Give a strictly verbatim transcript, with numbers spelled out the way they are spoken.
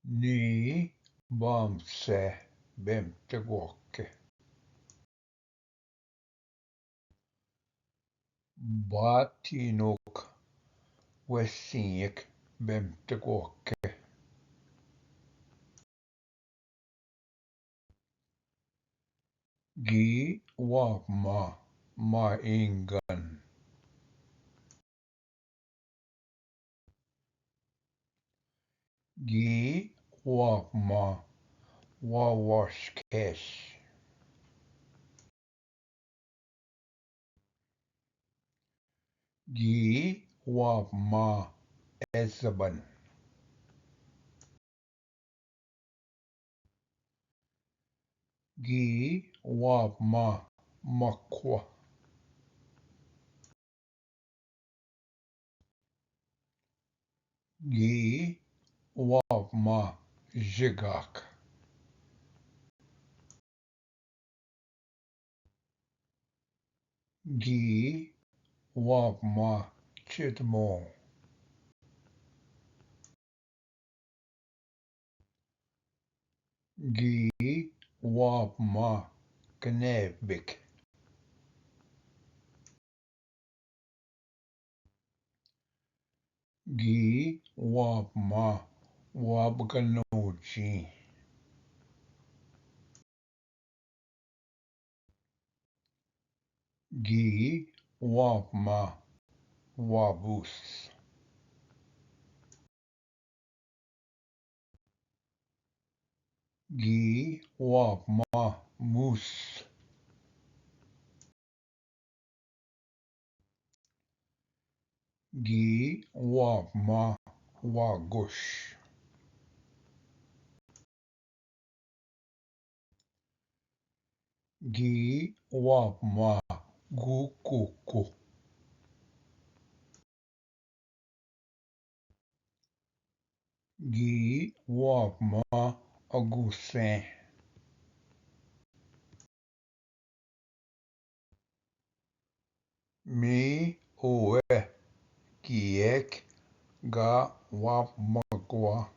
नी बाम से बेमते गोके। बा तीनोक वे सींक बेमते गोके। गी वाप मा, मा इंगन। गी वाप मा, वा वाशकेश। गी वाप मा, एजबन। गी वाप मा, मखवा। गी वाप मा, जिगाक। गी वाप मा, चितमो। गी वाप मा, कनेबिक। गी वाप मा, वाप गनौजी। गी वाप मा, वाबूस। गी वाप मा, मूस। गी वाप मा, वागोश। गी वाप मा, गुकुकु। गी वाप मा, अगुसें। मी ओए, किएक गा वाप मगवा।